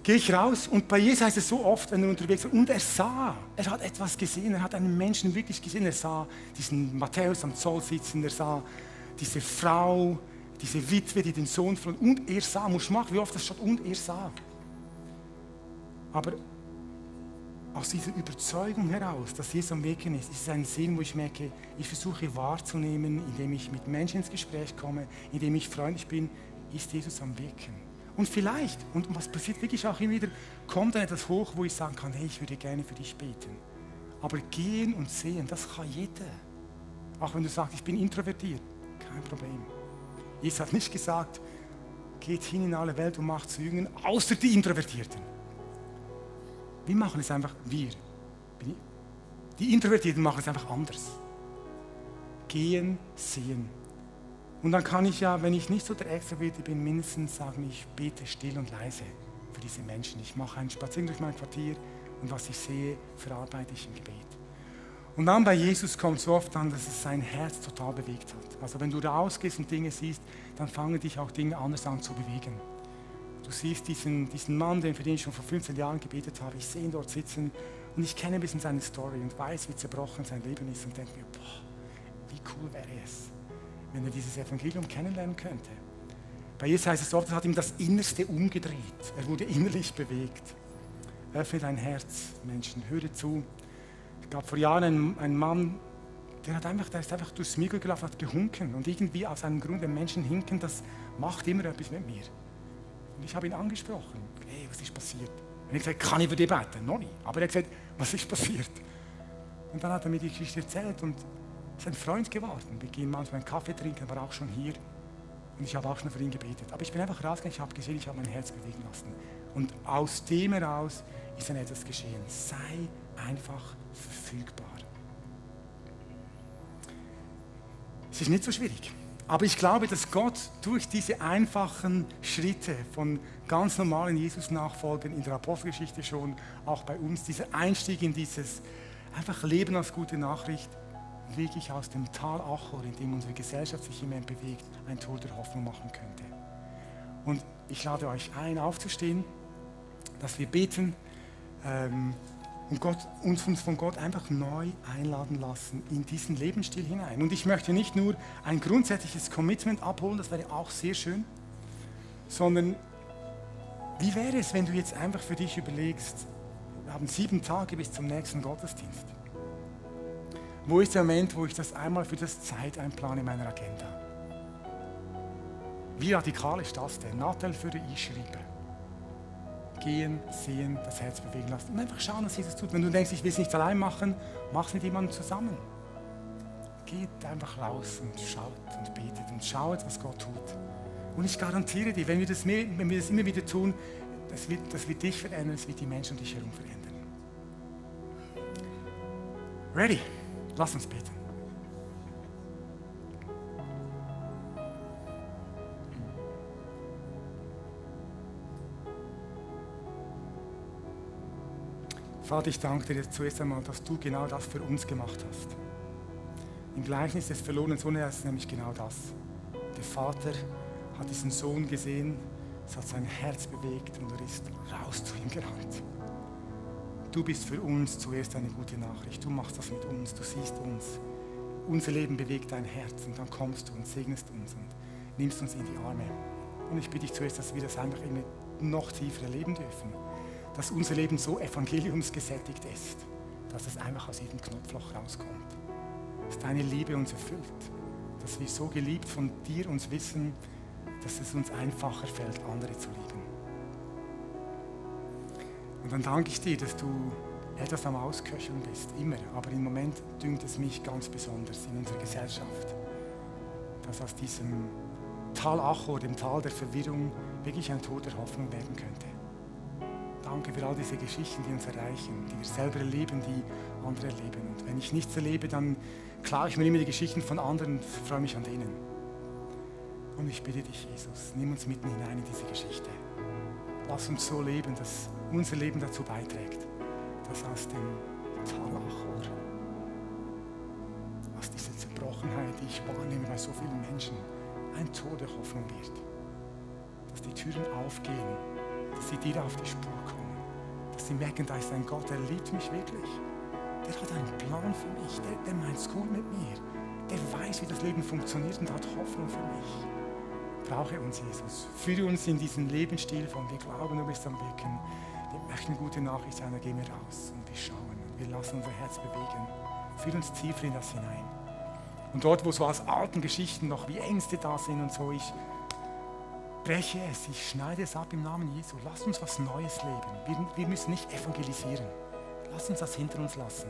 Gehe ich raus und bei Jesus heißt es so oft, wenn er unterwegs war, und er hat etwas gesehen, er hat einen Menschen wirklich gesehen, er sah diesen Matthäus am Zoll sitzen, er sah diese Frau, diese Witwe, die den Sohn verloren, und er sah, muss machen, wie oft das steht, und er sah. Aber aus dieser Überzeugung heraus, dass Jesus am Wirken ist es ein Sinn, wo ich merke, ich versuche wahrzunehmen, indem ich mit Menschen ins Gespräch komme, indem ich freundlich bin, ist Jesus am Wirken. Und vielleicht, und was passiert wirklich auch immer wieder, kommt dann etwas hoch, wo ich sagen kann, hey, ich würde gerne für dich beten. Aber gehen und sehen, das kann jeder. Auch wenn du sagst, ich bin introvertiert, kein Problem. Jesus hat nicht gesagt, geht hin in alle Welt und macht zu Jüngern, außer die Introvertierten. Wir machen es einfach, die Introvertierten machen es einfach anders. Gehen, sehen. Und dann kann ich ja, wenn ich nicht so der Extrovertierte bin, mindestens sagen, ich bete still und leise für diese Menschen. Ich mache einen Spaziergang durch mein Quartier und was ich sehe, verarbeite ich im Gebet. Und dann bei Jesus kommt es so oft an, dass es sein Herz total bewegt hat. Also wenn du rausgehst und Dinge siehst, dann fangen dich auch Dinge anders an zu bewegen. Du siehst diesen Mann, für den ich schon vor 15 Jahren gebetet habe, ich sehe ihn dort sitzen und ich kenne ein bisschen seine Story und weiß, wie zerbrochen sein Leben ist und denke mir, boah, wie cool wäre es, wenn er dieses Evangelium kennenlernen könnte. Bei Jesus heißt es oft, es hat ihm das Innerste umgedreht. Er wurde innerlich bewegt. Öffne dein Herz, Menschen, höre zu. Es gab vor Jahren einen Mann, der ist einfach durchs Mikro gelaufen, hat gehunken. Und irgendwie aus einem Grund, wenn Menschen hinken, das macht immer etwas mit mir. Und ich habe ihn angesprochen. Hey, was ist passiert? Und er hat gesagt, kann ich für dich beten? Noch nicht. Aber er hat gesagt, was ist passiert? Und dann hat er mir die Geschichte erzählt und ist ein Freund geworden. Wir gehen manchmal einen Kaffee trinken, er war auch schon hier. Und ich habe auch schon für ihn gebetet. Aber ich bin einfach rausgegangen, ich habe gesehen, ich habe mein Herz bewegen lassen. Und aus dem heraus ist dann etwas geschehen. Sei einfach verfügbar. Es ist nicht so schwierig. Aber ich glaube, dass Gott durch diese einfachen Schritte von ganz normalen Jesus-Nachfolgern in der Apostelgeschichte schon, auch bei uns, dieser Einstieg in dieses einfach Leben als gute Nachricht, wirklich aus dem Tal Achor, in dem unsere Gesellschaft sich immer bewegt, ein Tor der Hoffnung machen könnte. Und ich lade euch ein, aufzustehen, dass wir beten. und uns von Gott einfach neu einladen lassen in diesen Lebensstil hinein. Und ich möchte nicht nur ein grundsätzliches Commitment abholen, das wäre auch sehr schön, sondern wie wäre es, wenn du jetzt einfach für dich überlegst, wir haben 7 Tage bis zum nächsten Gottesdienst. Wo ist der Moment, wo ich das einmal für das Zeit einplane in meiner Agenda? Wie radikal ist das denn? Nathalie würde ich schreiben. Gehen, sehen, das Herz bewegen lassen und einfach schauen, was Jesus tut. Wenn du denkst, ich will es nicht allein machen, mach es mit jemandem zusammen. Geht einfach raus und schaut und betet und schaut, was Gott tut. Und ich garantiere dir, wenn wir das immer wieder tun, das wird dich verändern, es wird die Menschen um dich herum verändern. Ready? Lass uns beten. Vater, ich danke dir zuerst einmal, dass du genau das für uns gemacht hast. Im Gleichnis des verlorenen Sohnes ist es nämlich genau das. Der Vater hat diesen Sohn gesehen, es hat sein Herz bewegt und er ist raus zu ihm gerannt. Du bist für uns zuerst eine gute Nachricht. Du machst das mit uns, du siehst uns. Unser Leben bewegt dein Herz und dann kommst du und segnest uns und nimmst uns in die Arme. Und ich bitte dich zuerst, dass wir das einfach immer noch tiefer erleben dürfen. Dass unser Leben so evangeliumsgesättigt ist, dass es einfach aus jedem Knopfloch rauskommt. Dass deine Liebe uns erfüllt. Dass wir so geliebt von dir uns wissen, dass es uns einfacher fällt, andere zu lieben. Und dann danke ich dir, dass du etwas am Ausköcheln bist, immer. Aber im Moment dünkt es mich ganz besonders in unserer Gesellschaft, dass aus diesem Tal Achor, dem Tal der Verwirrung, wirklich ein Tod der Hoffnung werden könnte. Danke für all diese Geschichten, die uns erreichen, die wir selber erleben, die andere erleben. Und wenn ich nichts erlebe, dann klaue ich mir immer die Geschichten von anderen und freue mich an denen. Und ich bitte dich, Jesus, nimm uns mitten hinein in diese Geschichte. Lass uns so leben, dass unser Leben dazu beiträgt, dass aus dem Tal Achor, aus dieser Zerbrochenheit, die ich wahrnehme bei so vielen Menschen, ein Tod der Hoffnung wird. Dass die Türen aufgehen, dass sie dir auf die Spur kommen, dass sie merken, da ist ein Gott, der liebt mich wirklich. Der hat einen Plan für mich, der meint es gut mit mir, der weiß, wie das Leben funktioniert und hat Hoffnung für mich. Brauche uns, Jesus. Führe uns in diesen Lebensstil von wir glauben, du bist am Wirken. Wir möchten eine gute Nachricht sein, da gehen wir raus und wir schauen und wir lassen unser Herz bewegen. Führe uns tiefer in das hinein. Und dort, wo so aus alten Geschichten noch wie Ängste da sind und so, ich breche es, ich schneide es ab im Namen Jesu. Lass uns was Neues leben. Wir müssen nicht evangelisieren. Lass uns das hinter uns lassen.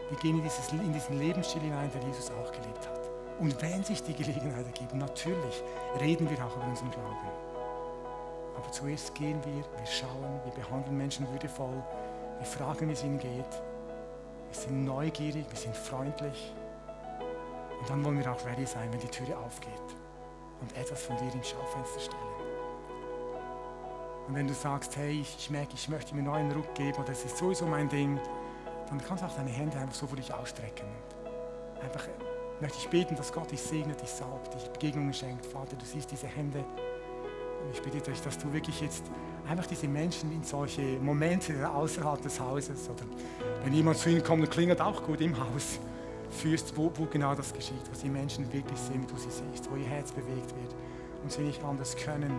Wir gehen in diesen Lebensstil hinein, den Jesus auch gelebt hat. Und wenn sich die Gelegenheit ergibt, natürlich reden wir auch über unseren Glauben. Aber zuerst gehen wir schauen, wir behandeln Menschen würdevoll, wir fragen, wie es ihnen geht. Wir sind neugierig, wir sind freundlich. Und dann wollen wir auch ready sein, wenn die Türe aufgeht und etwas von dir ins Schaufenster stellen. Und wenn du sagst, hey, ich merke, ich möchte mir einen neuen Ruck geben oder es ist sowieso mein Ding, dann kannst du auch deine Hände einfach so vor dich ausstrecken. Einfach möchte ich beten, dass Gott dich segnet, dich salbt, dich Begegnungen schenkt. Vater, du siehst diese Hände. Und ich bitte dich, dass du wirklich jetzt einfach diese Menschen in solche Momente außerhalb des Hauses oder wenn jemand zu ihnen kommt und klingelt auch gut im Haus, führst, wo genau das geschieht, wo die Menschen wirklich sehen, wie du sie siehst, wo ihr Herz bewegt wird und sie nicht anders können,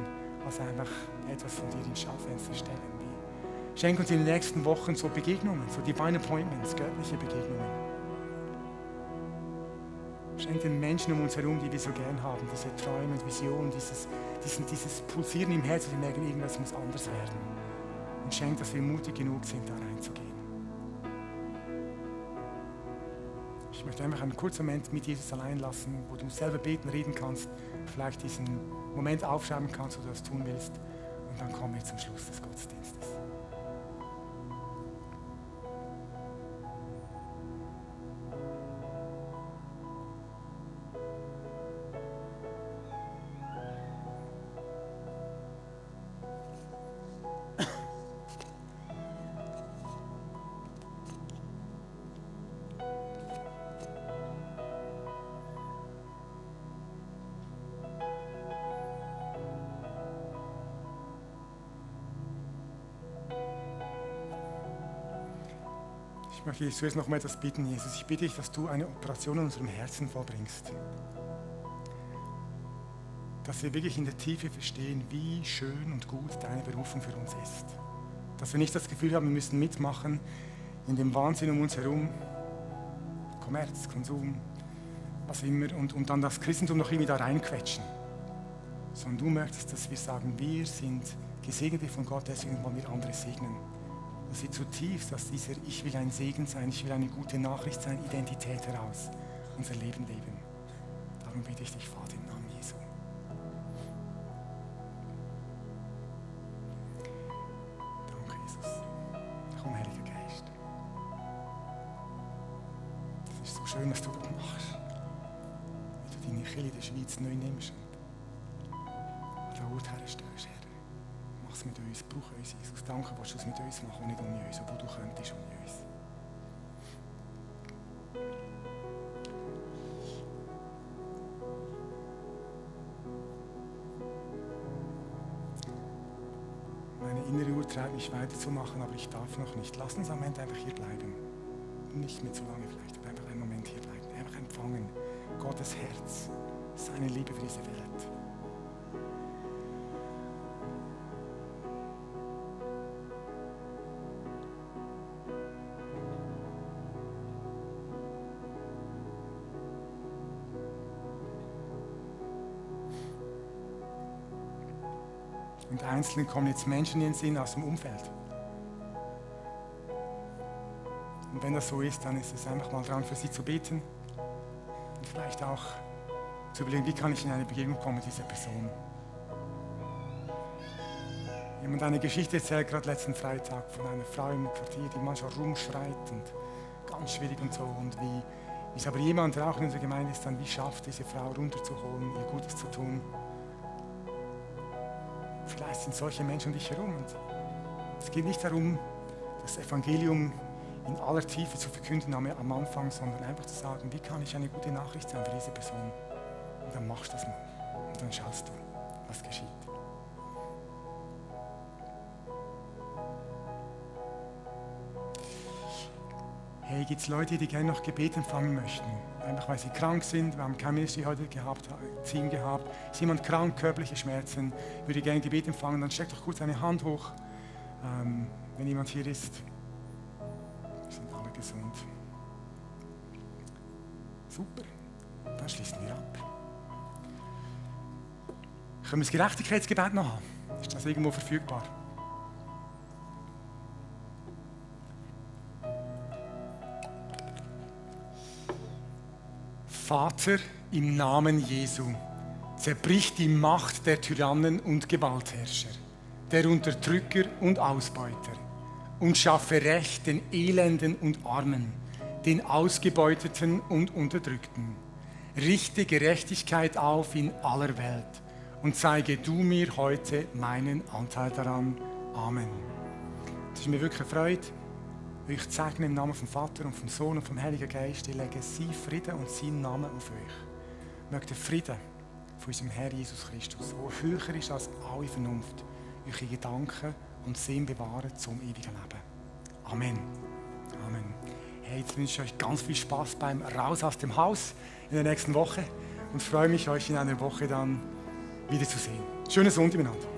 als einfach etwas von dir ins Schaufenster stellen. Schenk uns in den nächsten Wochen so Begegnungen, so Divine Appointments, göttliche Begegnungen. Schenk den Menschen um uns herum, die wir so gern haben, diese Träume und Visionen, dieses Pulsieren im Herzen, wir merken, irgendwas muss anders werden. Und schenk, dass wir mutig genug sind, da reinzugehen. Ich möchte einfach einen kurzen Moment mit Jesus allein lassen, wo du selber beten, reden kannst, vielleicht diesen Moment aufschreiben kannst, wo du das tun willst. Und dann kommen wir zum Schluss des Gottesdienstes. Ich möchte dich zuerst noch mal etwas bitten, Jesus. Ich bitte dich, dass du eine Operation in unserem Herzen vollbringst. Dass wir wirklich in der Tiefe verstehen, wie schön und gut deine Berufung für uns ist. Dass wir nicht das Gefühl haben, wir müssen mitmachen in dem Wahnsinn um uns herum. Kommerz, Konsum, was immer. Und dann das Christentum noch irgendwie da reinquetschen. Sondern du möchtest, dass wir sagen, wir sind Gesegnete von Gott, deswegen wollen wir andere segnen. Dass wir zutiefst aus dieser Ich will ein Segen sein, ich will eine gute Nachricht sein, Identität heraus unser Leben leben. Darum bitte ich dich, Vater, im Namen Jesu. Danke, Jesus. Komm, Heiliger Geist. Es ist so schön, was du dort machst. Wie du deine Kirche in der Schweiz neu nimmst und an den Ort herstellst, Herr. Mach es mit uns, brauch uns, Jesus. Danke, was du es mit uns machst und nicht ohne uns, obwohl du könntest ohne uns. Meine innere Uhr treibt mich weiterzumachen, aber ich darf noch nicht. Lass uns am Ende einfach hier bleiben. Nicht mehr zu lange vielleicht, aber einfach einen Moment hier bleiben. Einfach empfangen. Gottes Herz, seine Liebe für diese Welt. Und einzeln kommen jetzt Menschen in den Sinn aus dem Umfeld. Und wenn das so ist, dann ist es einfach mal dran, für sie zu beten. Und vielleicht auch zu überlegen, wie kann ich in eine Begegnung kommen mit dieser Person. Jemand eine Geschichte erzählt, gerade letzten Freitag, von einer Frau im Quartier, die manchmal rumschreit und ganz schwierig und so. Und wie es aber jemand, der auch in unserer Gemeinde ist, dann wie schafft, diese Frau runterzuholen, ihr Gutes zu tun. Vielleicht sind solche Menschen um dich herum. Und es geht nicht darum, das Evangelium in aller Tiefe zu verkünden am Anfang, sondern einfach zu sagen, wie kann ich eine gute Nachricht sein für diese Person? Und dann machst du das mal. Und dann schaust du, was geschieht. Hey, gibt es Leute, die gerne noch Gebet empfangen möchten? Einfach weil sie krank sind. Wir haben kein Ministry heute Team gehabt. Ist jemand krank, körperliche Schmerzen, würde gerne Gebet empfangen, dann steck doch kurz eine Hand hoch. Wenn jemand hier ist. Wir sind alle gesund. Super, dann schließen wir ab. Können wir das Gerechtigkeitsgebet noch haben? Ist das irgendwo verfügbar? Vater, im Namen Jesu, zerbrich die Macht der Tyrannen und Gewaltherrscher, der Unterdrücker und Ausbeuter und schaffe Recht den Elenden und Armen, den Ausgebeuteten und Unterdrückten. Richte Gerechtigkeit auf in aller Welt und zeige du mir heute meinen Anteil daran. Amen. Es ist mir wirklich eine Freude, euch zu segnen im Namen vom Vater und vom Sohn und vom Heiligen Geist. Ich lege sein Frieden und seinen Namen auf euch. Möge der Frieden von unserem Herr Jesus Christus, der höher ist als alle Vernunft, eure Gedanken und Sinn bewahren zum ewigen Leben. Amen. Amen. Hey, jetzt wünsche ich euch ganz viel Spaß beim Raus aus dem Haus in der nächsten Woche und freue mich, euch in einer Woche dann wiederzusehen. Schönen Sonntag miteinander.